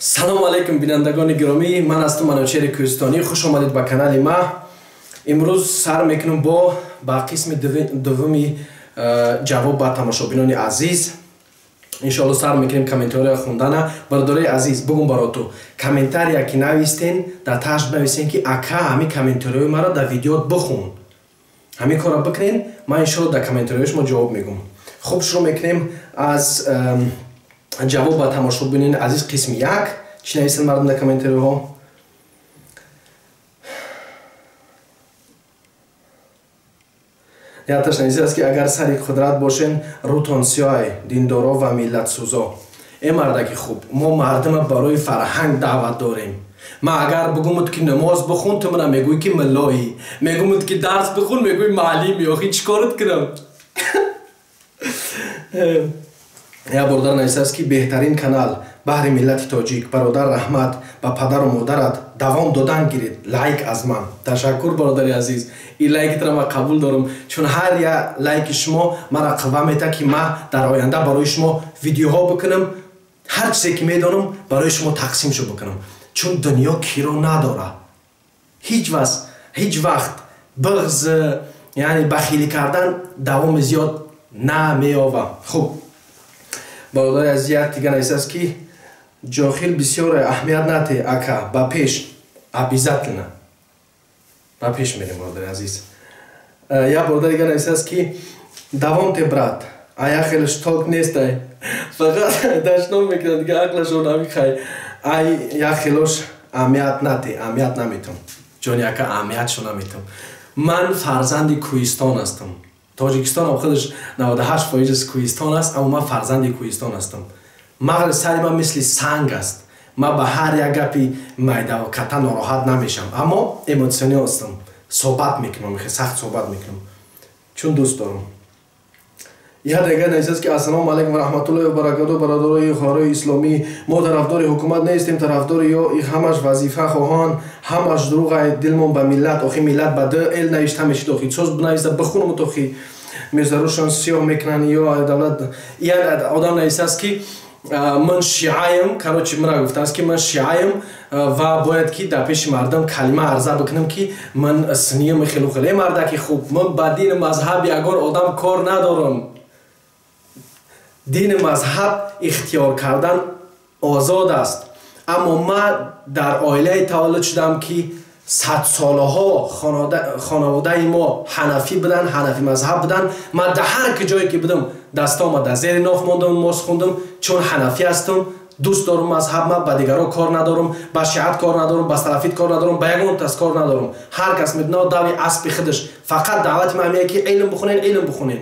Салому алейкум, бинандагони гиромӣ. Ман ҳастам Манучери Кӯҳистонӣ. Хуш омадед ба канали ма. Имрӯз сар мекунем бо ба қисми дуввуми ҷавоб ба тамошобинони азиз. Иншоалло, сар мекунем комментария хундана. Бародарои азиз, бугум бароту, комментария ки навистен, дар тааш бинависен, ки ака, ҳамин комментариҳои маро дар видеот бихун. Ҳамин корро бикунен, ман иншоалло дар комментариҳои шумо ҷавоб мегӯм. Хуб, шурӯъ мекунем аз ҷавоб ба тамошобинони азиз, қисми як. Чӣ нависанд мардум дар комментариҳо? Якташ нависааст, ки агар сари қудрат бошен, рӯтон сиёҳай, диндоро ва миллатсӯзо. Э мардаки хуб, мо мардума барои фарҳанг даъват дорем. Ман агар бугумуд, ки намоз бихун, ту мана мегӯӣ, ки миллоӣ. Мегумуд, ки дарс бихун, мегӯӣ маълими. Охи, чӣ корат кунам? Як бародар нависааст, ки беҳтарин канал баҳри миллати тоҷик. Бародар, раҳмат ба падару модарат, давом додан гиред. Лайк аз ман. Ташаккур, бародари азиз, ин лайкитро ман қабул дорам, чун ҳар як лайки шумо мара қувва метаҳад, ки ман дар оянда барои шумо видеоҳо бикунам, ҳар чизе ки медонам, барои шумо тақсимшо бикунам. Чун дунё киро надорад. Ҳеҷ вақт бағз, яъне бахилӣ кардан, давоми зиёд намеёвад. Хуб, бародари азиз, як дига нависааст, ки ҷохил бисёре, аҳамият нате, ака, ба пеш. Обязательно ба пеш мерем, бародари азиз. Як бародари дига нависааст, ки давом те, брат, а як хелеш толк нестай, фақат дашном мекунад, дига ақлашон намихай. Ай як хелош аҳамият нате. Аҳамият наметам, ҷони ака, аҳамиятшо наметам. Ман фарзанди кӯҳистон ҳастам. Тоҷикистонам худаш 98 фоизаш кӯҳистон аст, аммо ман фарзанди кӯҳистон ҳастам. Мағзи сари ман мисли санг аст. Ман ба ҳар як гапи майдаву ката нороҳат намешавам, аммо эмоционал ҳастам. Суҳбат мекунам, хеле сахт суҳбат мекунам, чун дӯст дорам. Як дигар нависааст, ки ассалому алайкум ва раҳматуллоҳи ва баракату, бародарои хоҳарои исломӣ. Мо тарафдори ҳукумат нестем, тарафдори ё и ҳамаш вазифа хоҳон, ҳамаш дурӯғай. Дилмон ба миллат. Охи, миллат ба д эл навишта мешид. Охи, соз бинависа, бихунумут. Охи, мезарушон сиёҳ мекунанд ё давлат. Як одам нависааст, ки ман шиаем. Короче, мара гуфтааст, ки ман шиаем ва бояд ки дар пеши мардум калима арза бикунам, ки ман сниям. Хелу хеле. Мардаки хуб, ман ба дину мазҳаб ягон одам кор надорам. Дини мазҳаб ихтиёр кардан озод аст, аммо ман дар оилае таваллуд шудам, ки садсолаҳо хонаводаи мо ҳанафӣ буданд, ҳанафӣ мазҳаб буданд. Ман дар ҳар ки ҷое ки будам, дастома дар зери ноф мондам, намоз хондам, чун ҳанафӣ ҳастам, дӯст дорам мазҳаб. Ман ба дигарро кор надорам, ба шиат кор надорам, ба салафит кор надорам, ба ягон кас кор надорам. Ҳар кас медона дави аспи худаш. Фақат даъвати ман ҳамие, ки илм бихонен, илм бихонен.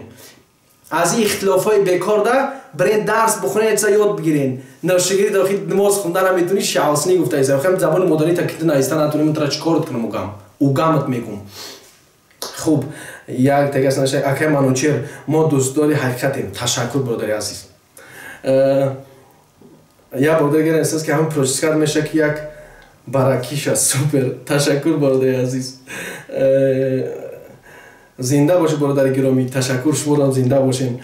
Аз ин ихтилофҳои бекорда бирен, дарс бихонен, чиза ёд бигирен. Ношигирӣ дохи намоз хонда наметунӣ, шиаосинӣ гуфта. Хем забони модарита ки ту наиста натунӣ, ман тара чӣ корот кунам? Угам угамат мегум. Хуб, як тагас наша: акай Манучер, мо дӯстдори ҳақиқатем. Ташаккур, бародари азиз. Як бародари дигар эҳсос, ки ҳамин прическа т меша, ки як баракиша. Супер, ташаккур, бародари азиз. Зинда бошед, бародари гиромӣ, ташаккур, шуморам зинда бошем.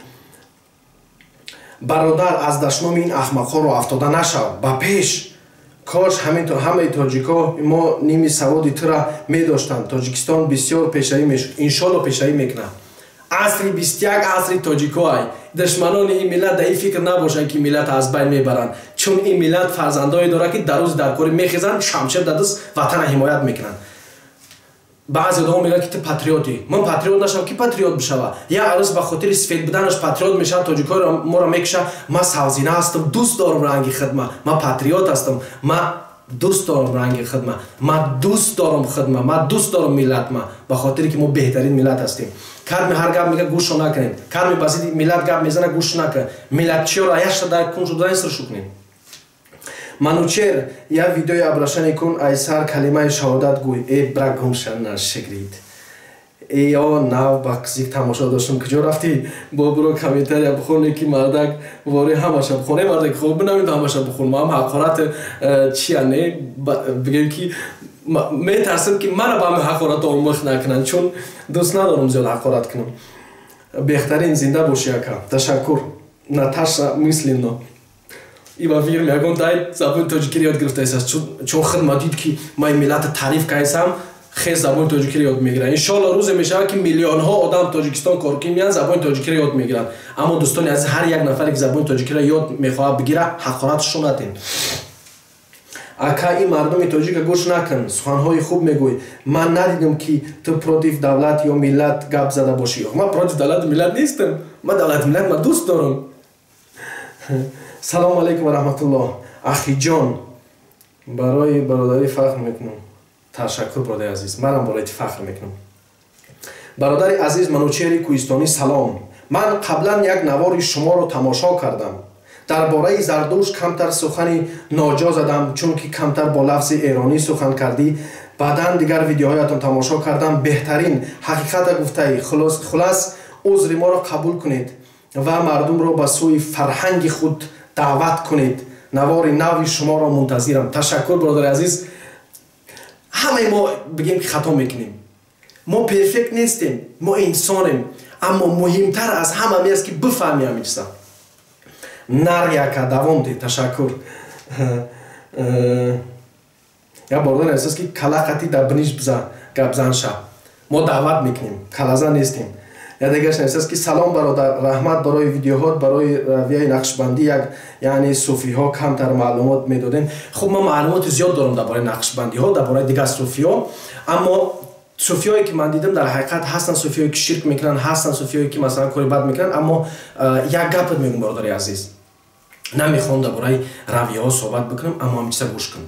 Бародар, аз дашноми ин ахмақҳоро афтода нашав, ба пеш. Кош ҳамаи тоҷикҳо мо ними саводи тура медоштанд, Тоҷикистон бисёр пешравӣ мешуд. Иншолло, пешравӣ мекунад. Асри 21 асри тоҷикҳо ай. Душманони ин миллат дар ин фикр набошанд, ки миллат аз байн мебаранд, чун ин миллат фарзандое дорад, ки дар рӯзи даркорӣ мехезанд, шамшер дар даст ватана ҳимоят мекунанд. Баъзе одамо мегӯянд, ки ту патриотӣ. Ман патриот нашавам, ки патриот бишава? Як арӯз ба хотири сифед буданаш патриот мешавад, тоҷикҳоро моро мекуша. Ман савзина ҳастам, дӯст дорам ранги хидма. Ман патриот ҳастам, ман дӯст дорам ранги хидма, ман дӯст дорам хидма, ман дӯст дорам миллатма, ба хотире ки мо беҳтарин миллат ҳастем. Карми ҳар гап мега, гӯшо накунем. Карми ба зидди миллат гап мезана, гӯш накун. Миллатчиёро яшта дар кун шудан сиршу кунем. Манучер, як видеои обращение кун, айсар калимаи шаҳодат гӯй. Э, бра, гумшана шигрид. Э, о нав ба қизик тамошо доштам, куҷо рафтӣ? Бо буро, комментария бихоне, ки мардак вори ҳамаша бихон. Э, мардак, хоб бинамед, ҳамаша бихон. Маам ҳақорат чия не бигем, ки метарсам, ки мара ба ҳами ҳақорат омӯх накунанд, чун дӯст надорам зиёд ҳақорат кунам. Беҳтарин, зинда бошӣ, ака, ташаккур. Наташа мысленно. И ба фикр мекунам, тай забони тоҷикиро ёд гирифтааст, чун худ ма дид, ки ма ин миллата таъриф кардам, хел забони тоҷикиро ёд мегиранд. Иншоалло, рӯзе мешавад, ки миллионҳо одам Тоҷикистон коркӣ меянд, забони тоҷикиро ёд мегиранд. Аммо, дӯстони азиз, ҳар як нафаре, ки забони тоҷикиро ёд мехоҳад бигира, ҳақоратшон натен. Ака, ин мардуми тоҷика гӯш накун, суханҳои хуб мегӯй. Ман надидам, ки ту против давлат ё миллат гап зада бошӣ. Ман против давлату миллат нестам, ман давлату миллат ма дӯст дорам. Салому алайкум ва раҳматуллоҳ, ахиҷон, барои бародарӣ фахр мекунам. Ташаккур, бародари азиз, манам барои ти фахр мекунам. Бародари азиз Манучери Кӯҳистонӣ, салом. Ман қаблан як навори шуморо тамошо кардам дар бораи Зардушт. Камтар сухани ноҷо задам, чунки камтар бо лафзи эронӣ сухан кардӣ. Баъдан дигар видеоҳоятон тамошо кардам, беҳтарин, ҳақиқата гуфтаӣ. Хулас, узри моро қабул кунед ва мардумро ба сӯи фарҳанги худ даъват кунед. Навори нави шуморо мунтазирам. Ташаккур, бародари азиз. Ҳамаи мо, бигем, ки хато мекунем, мо перфект нестем, мо инсонем. Аммо муҳимтар аз ҳама меаст, ки бифаҳми ҳамин чиза. Нар яка давом деҳ. Ташаккур. Як бародар эҳсос, ки калақати дар биниш биза гапзан ша. Мо даъват мекунем, калазан нестем. Ядагаш нависааст, ки салом, бародар, раҳмат барои видеоҳот. Барои равияи нақшбандӣ як, яъне суфиҳо, камтар маълумот медодем. Хуб, ман маълумоти зиёд дорам дар бораи нақшбандиҳо, дар бораи дигар суфиҳо. Аммо суфиҳое, ки ман дидам, дар ҳақиқат ҳастанд суфиҳое, ки ширк мекунанд, ҳастанд суфиҳое, ки масалан кори бад мекунанд. Аммо як гапат мегӯм, бародари азиз, намехоҳам дар бораи равияҳо суҳбат бикунам, аммо ҳамин чиза гӯш кун: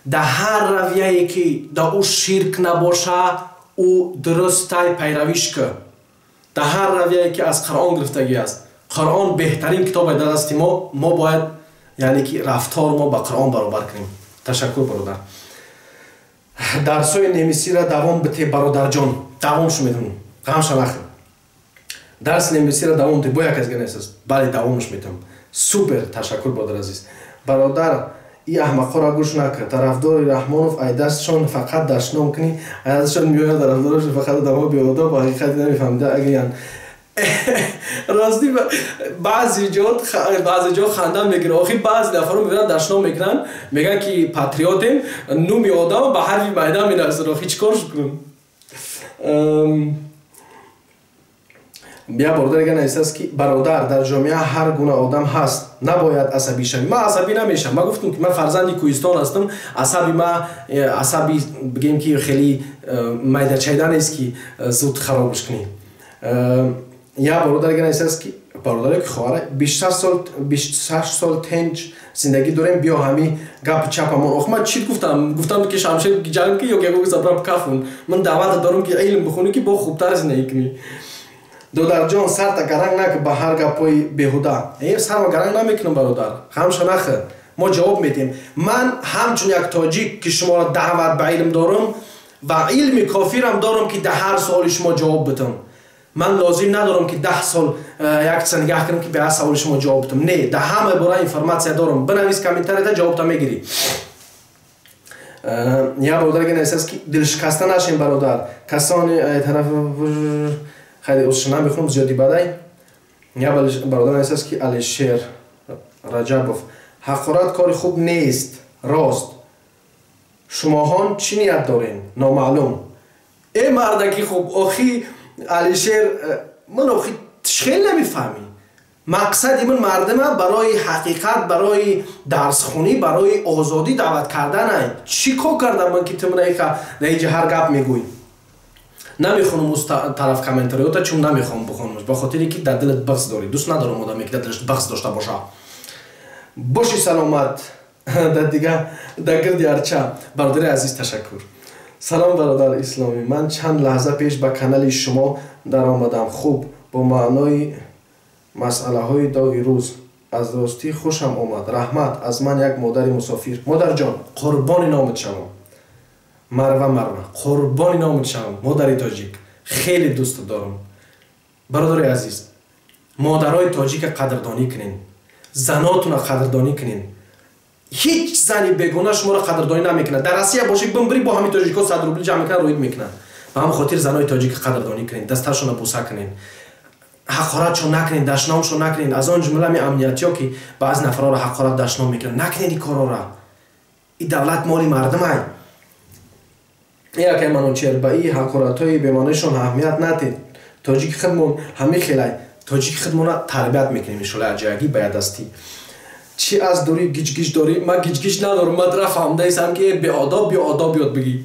дар ҳар равияе, ки дар ӯ ширк набоша, ӯ дурустай, пайравиш кӣ. Дар ҳар равияе, ки аз Қуръон гирифтагӣ аст. Қуръон беҳтарин китобе дар дасти мо, мо бояд, яъне ки рафтор мо ба Қуръон баробар кунем. Ташаккур, бародар. Дарсҳои немисиро давом бите, бародарҷон. Давомшо метавон, ғамша нахӯр, дарси немисиро давом бите. Бо як аз ганесаст, бале, давомш метавон. Супер, ташаккур, бародар азиз. Бародар, и аҳмақҳоро гӯш накар, тарафдори Раҳмонов, ай дастшон фақат дашном кунӣ, ай дастшон меояд. Тарафдорашон фақат одамо беодоб, ҳақиқати намефаҳмида агиян. Рости, баъзе ҷо ханда мекунад. Охи, баъзе нафарро мебинанд, дашном мекунанд, мегӯянд, ки патриотем, нуми одам ба ҳарфи майда менависад. Охи, чӣ кор кунам? Як бародар дига нависааст, ки бародар, дар ҷомеа ҳар гуна одам ҳаст, набояд асабӣ шавӣ. Ман асабӣ намешавам. Ман гуфтам, ки ман фарзанди кӯҳистон ҳастам, асаби ма асаби, бигем, ки хеле майдачайда нест, ки зуд харобш кунӣ. Як бародар дига нависааст, ки бародаре, ки хоҳара, 26 сол тенҷ зиндагӣ дорем, биё ҳами гапи чапамон. Ох, ман чӣ гуфтам? Гуфтам, ки шамшер ҷанг ки ё ягон забраб кафун. Ман даъвата дорам, ки илм бихонӣ, ки бо хубтар зиндагӣ кунӣ. Додарҷон, сарта гаранг накун ба ҳар гапҳои беҳуда. Сарма гаранг намекунам, бародар, ғамша нахӯр, мо ҷавоб медиҳем. Ман ҳамчун як тоҷик, ки шуморо даъват ба илм дорам ва илми кофирам дорам, ки дар ҳар суоли шумо ҷавоб бидам. Ман лозим надорам, ки 10 сол як чиза нигаҳ кунам, ки ба ҳар саволи шумо ҷавоб бидам. Не, дар ҳама бора информатсия дорам. Бинавис комментарийда, ҷавобта мегирӣ. Як бародар нависааст, ки дилшикаста нашем, бародар, касони тараф хайри узша намехонам, зиёди бадай. Як бародар нависааст, ки Алишер Раҷабов, ҳақорат кори хуб нест. Рост, шумоҳон чӣ ният дорем, номаълум. Э, мардаки хуб, охи, Алишер, ман охи хеле намефаҳмӣ. Мақсади ман мардима барои ҳақиқат, барои дарсхунӣ, барои озодӣ даъват карданай. Чӣ кор кардам ман, ки ту мана дар ҳар гап мегӯй? Намехонам уз тараф комментариёта, чун намехоҳам бихонам, ба хотире ки дар дилат бағз дорӣ. Дӯст надорам одаме, ки дар дилаш бағз дошта боша. Боши саломат. Дар дига дар гирди арча, бародари азиз, ташаккур. Салом, бародар Исломӣ, ман чанд лаҳза пеш ба канали шумо даромадам. Хуб, бо маънои масъалаҳои доғи рӯз, аз ростӣ хушам омад. Раҳмат аз ман як модари мусофир. Модарҷон, қурбони номат шавам. Марва, Марва, қурбони номат шавам, модари тоҷик, хеле дӯст дорам. Бародари азиз, модарои тоҷика қадрдонӣ кунен, занотуна қадрдонӣ кунен. Ҳеҷ зани бегона шуморо қадрдонӣ намекунад. Дар Россия бошӣ, бимбирӣ, бо ҳамин тоҷикҳо 100 рубли ҷамъ мекунад, рӯид мекунад. Ба ҳамин хотир занои тоҷика қадрдонӣ кунен, дасташона буса кунен. Ҳақоратшон накунед, дашномшон накунед. Аз он ҷумла ми амниятиё, ки баъзе нафарҳоро ҳақорат дашном мекунанд, накунед ин корора. Ин давлат моли мардумай. Якай Манучер, ба ин ҳақоратҳои бемаъноишон аҳамият надед. Тоҷики худмон ҳамин хелай, тоҷики худмона тарбият мекунем иншоалло, аҷоягӣ ба ядастӣ. Чӣ аз дурӣ гиҷгиҷ дорӣ? Ман гиҷгиҷ надорам, ман тра фаҳмидаистам, ки беодоб беодоб ёд бигӣ.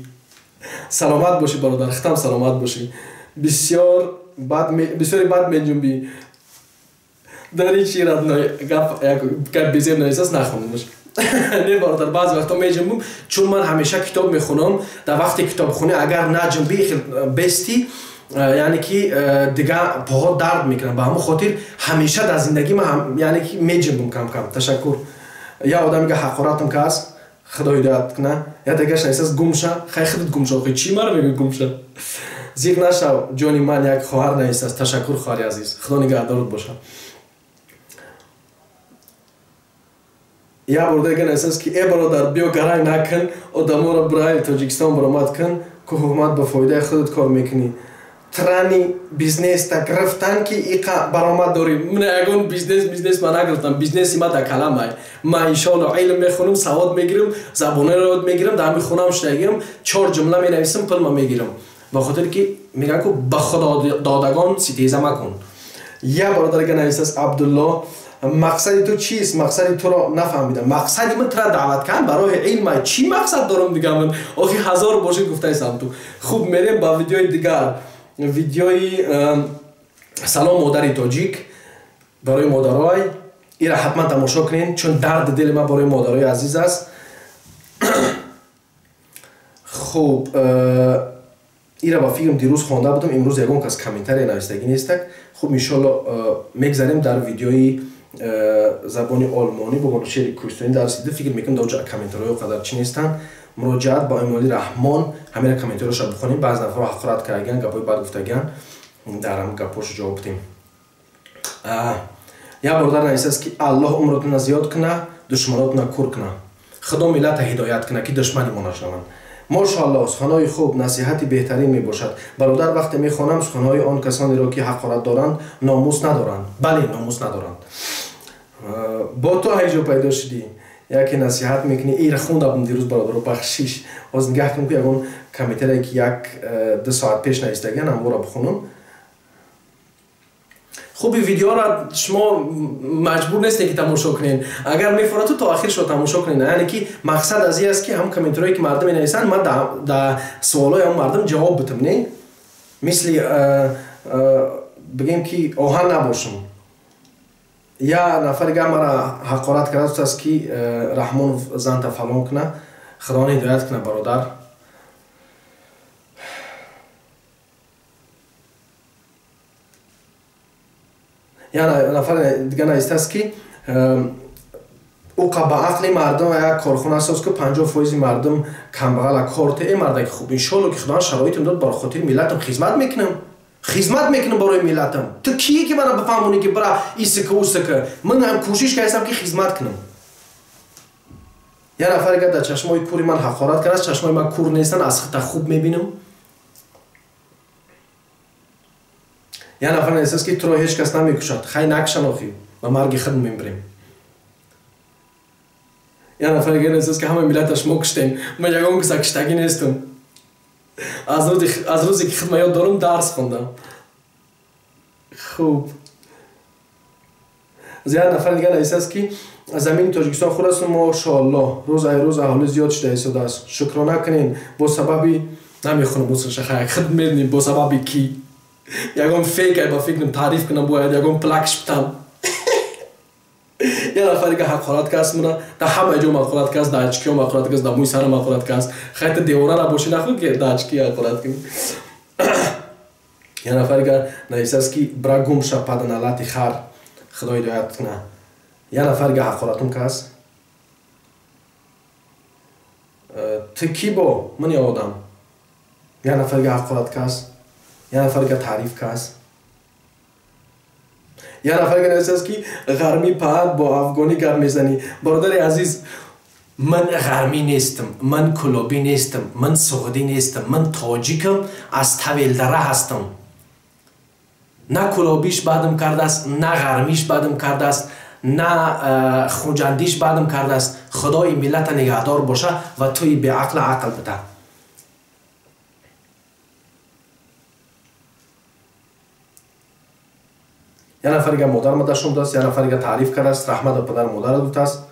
Саломат бошӣ, бародар, хитам саломат бошӣ. Бисёр бад, бисёри бад меҷунбӣ. Дар чӣ, родной, гап гап безеб нависаст, нахондамаш. Не, бародар, баъзе вақто меҷунбум, чун ман ҳамеша китоб мехонам. Дар вақти китобхонӣ агар наҷунбӣ, бести, яъне ки дига поҳо дард мекунанд. Ба ҳамон хотир ҳамеша дар зиндагӣ ман, яъне ки, меҷунбум кам-кам. Ташаккур. Я одам мега, ҳақоратам кас, худо ҳидоят куна. Я дигаш нависаст, гумша, хай худат гумша, охи чӣ мара мегӯи гумша? Зиқ нашав, ҷони ман, як хоҳар нависааст. Ташаккур, хоҳари азиз, худо нигаҳдорат бошад. Я бародар нависааст, ки э бародар, биё, гаранг накун, одаморо бирай Тоҷикистон баромад кун, ку ҳукумат ба фоидаи худат кор мекунӣ. Трани бизнеста гирифтан, ки иқа баромад дорӣ. Ман ягон бизнес ма нагирифтам, бизнеси ма дар каламай. Ман иншоалло илм мехонам, савод мегирам, забонҳоро ёд мегирам, дар ҳамин хонам шудагиам, чор ҷумла менависам, пул ма мегирам. Ба хотире ки мегӯям, ку ба худододагон ситеза макун. Я бародарга нависааст, Абдулло, мақсади ту чист? Мақсади туро нафаҳмидам. Мақсади ман тура даъват кардан барои илмай. Чӣ мақсад дорам дига ман? Охи ҳазор бошид гуфтаистам ту. Хуб, мерем ба видеои дигар, видеои «Салом, модари тоҷик» барои модарой. Ира ҳатман тамошо кунед, чун дарди дили ман барои модарои азиз аст. Хуб, ира ба фикрам дирӯз хонда будам, имрӯз ягон кас комментария навистагӣ нестак. Хуб, иншоалло мегзарем дар видеои забони олмонӣ бо шеъри кӯҳистонӣ дарсида. Фикр мекунам, дар онҷо комментариҳо қадар чӣ нестанд. Муроҷиат ба Эмомалӣ Раҳмон, ҳамира комментариҳоша бихонем. Баъзе нафарҳо ҳақорат кардагиан, гапҳои бад гуфтагиан, дар ҳам гапҳошо ҷавоб бидем. Як бародар нависааст, ки Аллоҳ умротона зиёд куна, душманотона кур куна, Худо миллата ҳидоят куна, ки душмани мо нашаванд. Мошоалло, суханҳои хуб, насиҳати беҳтарин мебошад, бародар. Вақте мехонам суханҳои он касонеро, ки ҳақорат доранд, номус надоранд. Бале, номус надоранд. Бо ту ҳайҷо пайдо шудӣ, яке насиҳат мекунӣ. Ира хонда будам дирӯз, бародаро, бахшиш. Ҳозир нигаҳ кунам, ки ягон комментарие, ки як ду соат пеш навистагиан, ҳамвора бихонам. Хуби видеоро шумо маҷбур нестед, ки тамошо кунед. Агар мефорад, то охиршо тамошо кунед. Яъне ки мақсад аз ин аст, ки ҳам комментариое, ки мардум менависанд, ман дар суолҳои ҳам мардум ҷавоб битам, не мисли бигем, ки оҳан набошам. Я нафари гап мара ҳақорат кардааст, ки Раҳмонов занта фалон куна. Худованд ҳидоят куна, бародар. Я нафар дига навистааст, ки ӯ ба ақли мардум як корхона соз, ки 50% мардум камбағала корте. Э мардаки хуб, иншоалло, ки Худованд шароитам дод, барои хотири миллатам хизмат мекунам, хизмат мекунам барои миллатам. Ту кие, ки мана бифаҳмонӣ, ки бира исика усика? Ман ҳам кӯшиш кардам, ки хизмат кунам. Я нафаре дар чашмои кури ман ҳақорат кардааст. Чашмои ман кур нестанд, аз хита хуб мебинам. Я нафар нависааст, ки туро ҳеҷ кас намекушад. Хай, накушан, охи ба марги худ мемирем. Я нафар дига нависааст, ки ҳамаи миллаташ мо куштем. Ман ягон каса куштагӣ нестам. Аз рӯзе, ки худма ёд дорам, дарс хондам. Хуб, як нафар дига нависааст, ки замини Тоҷикистон хур аст, мошоалло, рӯз ай рӯз аҳолӣ зиёд шуда истодааст, шукрона кунем. Бо сабаби намехонам усашахая, худ медонем бо сабаби кӣ. Ягон фейк ай ба фикрам, таъриф кунам бояд, ягон плакш битам. Я нафар дига ҳақорат кардааст мана, дар ҳама ҷо ҳақорат кардааст, дар очкиҳом ҳақорат кардааст, дар мӯи сарам ҳақорат кардааст. Хайта девона набошӣ, нахӯд, ки дар очки ҳақорат кунӣ. Я нафар дига нависааст, ки бира гум ша, паданалати хар, Худо ҳидоят куна. Я нафар дига ҳақоратум кардааст: ту кӣ бо ман я одам? Я нафар дига ҳақорат кардааст, я нафар дига таъриф кардааст. Я нафар дига нависааст, ки ғармӣ паҳат бо афғонӣ гап мезанӣ. Бародари азиз, ман ғармӣ нестам, ман кулобӣ нестам, ман суғдӣ нестам, ман тоҷикам, аз Тавелдара ҳастам. На кулобиш бадам кардааст, на ғармиш бадам кардааст, на хуҷандиш бадам кардааст. Худои миллата нигаҳдор боша ва туи беақла ақл бида. Я нафарига модар мадашон додааст, я нафарига таъриф кардааст, раҳмат ба падару модарат гуфтааст.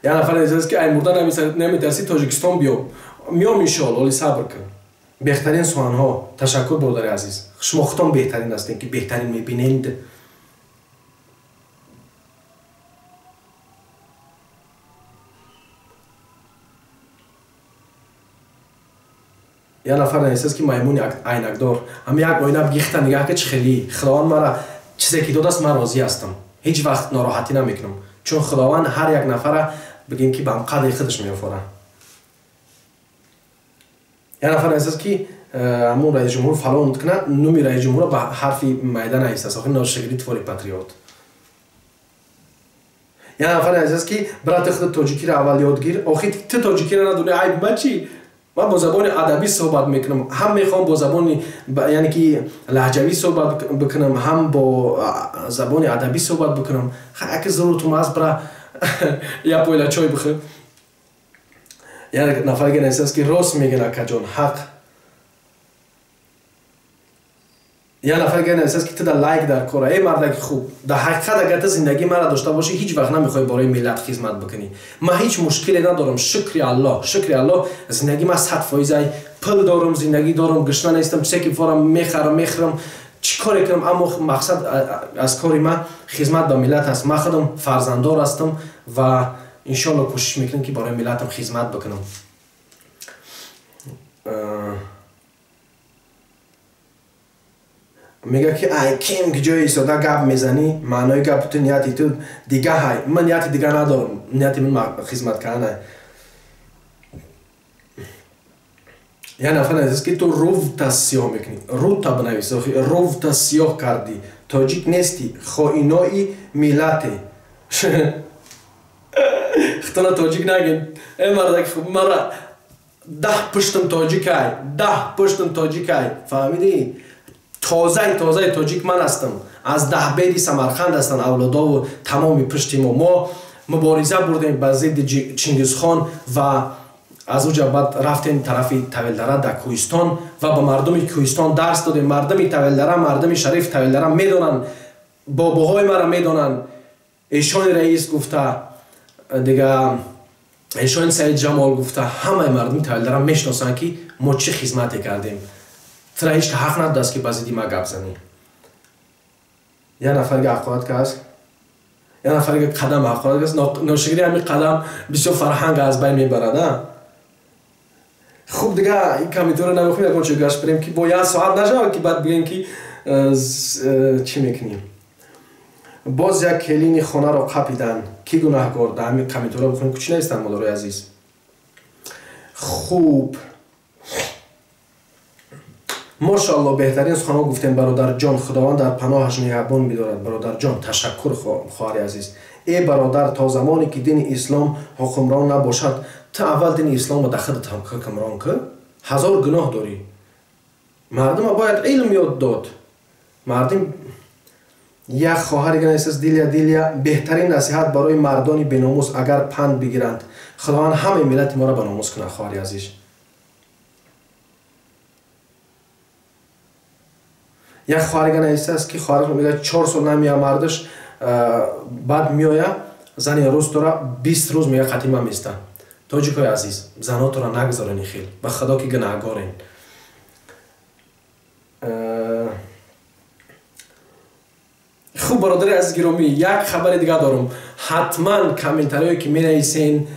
Я нафар нависааст, ки ай мурда наметарсӣ, Тоҷикистон биё. Миём иншоалло, оли сабр кун. Беҳтарин суханҳо. Ташаккур, бародари азиз. Шумо худтон беҳтарин ҳастем, ки беҳтарин мебинед. Я нафар нависааст, ки маймуни айнакдор. Ҳам як оина гихта нигаҳ ки чӣ хелӣ. Худованд мара чизе ки додааст, ман розӣ ҳастам. Ҳеҷ вақт нороҳатӣ намекунам. Чун Худованд ҳар як нафара бигем ки ба ҳамқадри худаш меофарад. Я нафар нависааст, ки ҳамун раиси ҷумҳур фалон кунад, номи раиси ҷумҳурро ба ҳарфи майда нависааст. Охир ношигирӣ твори патриот. Я нафар нависааст, ки брати худ тоҷикиро аввал ёд гир. Охир ту тоҷикиро надонӣ, айб ма чӣ? Ман бо забони адабӣ суҳбат мекунам, ҳам мехоҳам бо забони яъне ки лаҳҷавӣ суҳбат бикунам, ҳам бо забони адабӣ суҳбат бикунам. Яке заруртум аст, бра як пойла чой бихӯр. Як нафаре нависааст, ки рост мегӯяд акаҷон, ҳақ. Як нафаре нависааст, ки ту дар лайк дар кора. Эй мардаки хуб, дар ҳақиқат агар ту зиндагии маро дошта бошӣ, ҳеҷ вақт намехоҳӣ бораи миллат хизмат бикунӣ. Ман ҳеҷ мушкиле надорам, шукри Аллоҳ, шукри Аллоҳ, зиндагии ман 100% ай. Пул дорам, зиндагӣ дорам, гушна нестам, чизе ки форам мехарам, мехӯрам, чӣ коре кунам, аммо мақсад аз кори ман хизмат ба миллат аст. Ман худам фарзанддор ҳастам ва иншоалло кӯшиш мекунам, ки барои миллатам хизмат бикунам. Мегӯяд, ки ай ким ки ҷои истода гап мезанӣ, маънои гапи ту нияти ту дига ҳай. Ман нияти дига надорам, нияти ман хизмат кардан. Я нафар нависааст, ки ту рувта сиёҳ мекунӣ. Рувта бинавис, рувта сиёҳ кардӣ. Тоҷик нестӣ, хоинои миллате. Худтона тоҷик нагин. Э мардаки хуб, мара 10 пуштам тоҷикай, 10 пуштам тоҷикай. Фаҳмидӣ? Тозаи тозаи тоҷик ман ҳастам. Аз 10 беди Самарқанд ҳастанд авлодову тамоми пушти мо. Мо мубориза бурдем ба зидди Чингизхон ва аз уҷа баъд рафтем тарафи Тавелдара дар Кӯҳистон ва ба мардуми Кӯҳистон дарс додем. Мардуми Тавелдара, мардуми шариф Тавелдара медонанд, бобоҳои маро медонанд. Эшони раис гуфта, дига эшони Саид Ҷамол гуфта, ҳамаи мардуми Тавелдара мешиносанд, ки мо чӣ хизмате кардем. Тура ҳеҷ ҳақ надодааст, ки ба зидди ма гап занӣ. Я нафарига ҳақорат кардааст, я нафарига қадам ҳақорат кардааст. Ношигирӣ ҳамин қадам бисёр фарҳанг аз байн мебарад. Хуб, дига ин комментариро намехоҳем ягон чиз гашт бирем, ки бо як соат нашавад, ки баъд бигӯем, ки чӣ мекунем. Боз як келини хонаро қапиданд. Кӣ гунаҳкор? Дар ҳамин комментариро бихонем, кӯчи нестанд, модарои азиз. Хуб, мошоалло, беҳтарин суханҳо гуфтем, бародарҷон. Худованд дар паноҳаш нигаҳбон бидорад, бародарҷон. Ташаккур, хоҳари азиз. Э бародар, то замоне ки дини ислом ҳукмрон набошад, ту аввал дини исломро дар худат ҳукмрон кун. 1000 гуноҳ дорӣ. Мардума бояд илм ёд дод. Мардум. Як хоҳари нависааст: Дилия, Дилия, беҳтарин насиҳат барои мардони беномус, агар панд бигиранд. Худованд ҳамаи миллати моро ба номус кунад, хоҳари азиз. Як хоҳарига нависааст, ки хоҳараш мегӯяд, 4 сол намеояд мардаш, баъд меояд, зани рус дора, 20 рӯз мегӯяд қатъи ман места. Тоҷикои азиз, занотонро нагузорен хел, ба худо ки гунаҳгорен. Хуб, бародари азиз гиромӣ, як хабари дига дорам. Ҳатман комментариҳое ки менависен,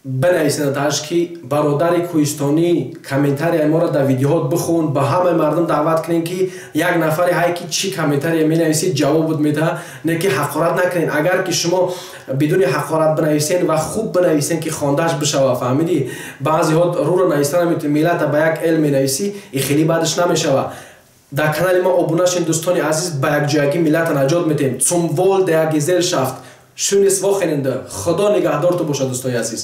бинависен аташ, ки бародари кӯҳистонӣ комментарияи моро дар видеоҳо бихун, ба ҳамаи мардум даъват кунем, ки як нафаре ҳай ки чӣ комментария менависед, ҷавобот медиҳад, не ки ҳақорат накунед. Агар ки шумо бидуни ҳақорат бинависен ва хуб бинависен, ки хондааш бишава, фаҳмидӣ? Баъзеҳо рӯро нависта наметавонед, миллата ба як эл менависӣ, и хеле баъдаш намешава. Дар канали мо обуна шед, дӯстони азиз, ба якҷоягӣ миллата наҷот медиҳем. Zum Wohl der Gesellschaft. Schönes Wochenende. Худо нигаҳдортон бошад, дӯстони азиз.